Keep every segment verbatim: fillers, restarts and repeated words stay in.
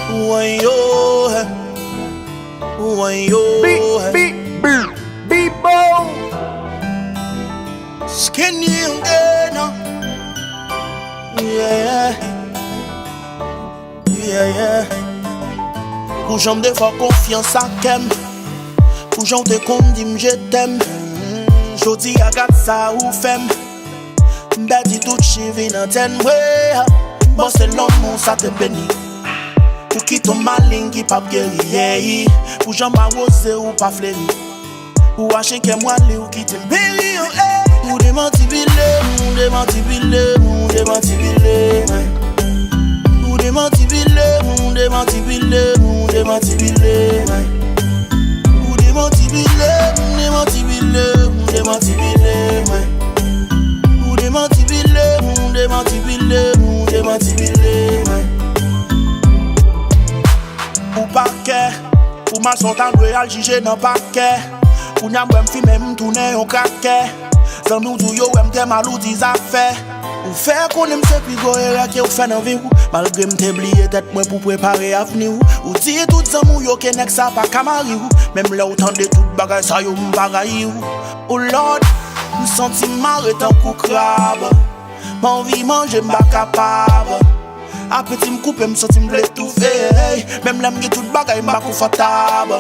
Wanyo, wanyo. Big, big, big, big ball. Skinny again. Yeah. Yeah, yeah. Pou jan m te fè w konfyans ak kè m. Pou jan w te konn di m je t'aime. Jodi a gad sa ou fè m. M pèdi tout cheve nan tèt mwen. Bon, se lanmou sa te beni. Ou kite yon maleng ki p ap geri, yeah. Pou jan m awoze ou pa fleri. Ou achte kè m wale, ou kite m peri, oh, eh. Ou demanti pile moun, demanti pile moun, demanti pile mwen. Ou demanti pile moun, demanti pile moun, demanti pile mwen. Ou demanti pile moun, demanti pile moun, demanti pile mwen. Ou demanti pile moun, demanti pile moun, demanti pile mwen. Ou pa kè, ou mal sòt al dwe al jije nan pakè. Kounye a m wè m fimen m tounen yon krakè. Zanmi w di w yo wè m trè mal ou di zafè. Ou fè konnen m se pi gwo erè ke w fè nan vi w. Malgre m te bliye tèt mwen pou prepare avni w. Ou di tout zanmi w yo ke nèg sa pa ka mari w. Menm lè w tande tout bagay sa yo m pa rayi w. Oh Lord, m santi m mare tankou krab. M anvi manje m pa kapab. Apeti m koupe m santi m vle toufe. Menm lè m gen tout bagay m pa konfòtab.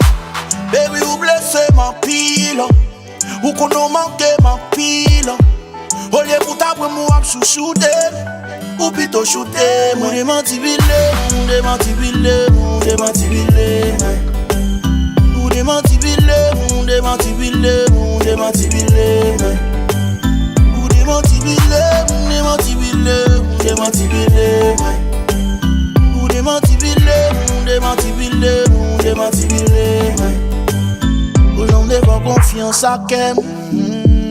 Baby ou blese m anpil. Ou konnen w manke m anpil. Olye pou ta pran m ou ap chouchoute m. Ou pito choute m. Ou demanti pile moun, demanti pile moun, demanti pile mwen. Ou demanti pile moun, demanti pile moun, demanti pile mwen. Ou demanti pile moun, demanti pile moun, demanti pile mwen. Ou demanti pile moun, demanti pile moun, demanti pile mwen. Pou jan w te fè konfyans ak kè m.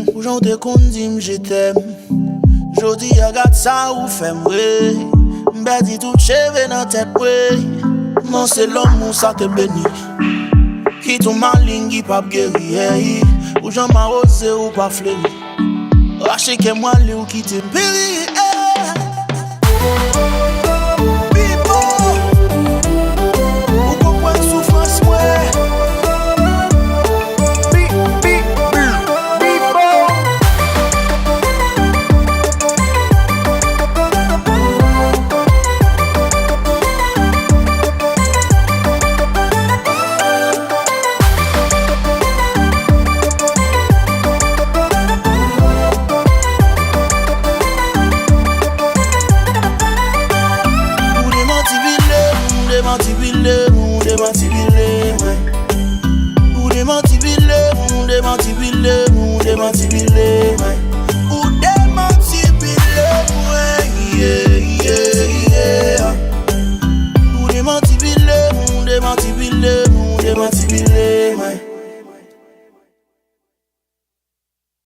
Pou jan w te konn di m je t'aime. Jodi a gad sa ou fè m, wi. M pèdi tout cheve nan tèt, wi. Men se lanmou sa te beni. Kite yon maleng ki p ap geri, ey. Pou jan m awoze ou pa fleri. Rache kè m wale ou kite m peri, ey. Pipo, ou konprann soufrans mwen. Pi, pi, pi, Pipo. Ou demanti pile moun, demanti pile moun, demanti pile mwen. Ou demanti pile moun, demanti pile moun, demanti pile mwen. Ou demanti pile mwen, yeah, yeah, yeah. Ou demanti pile moun, demanti pile moun, demanti pile mwen.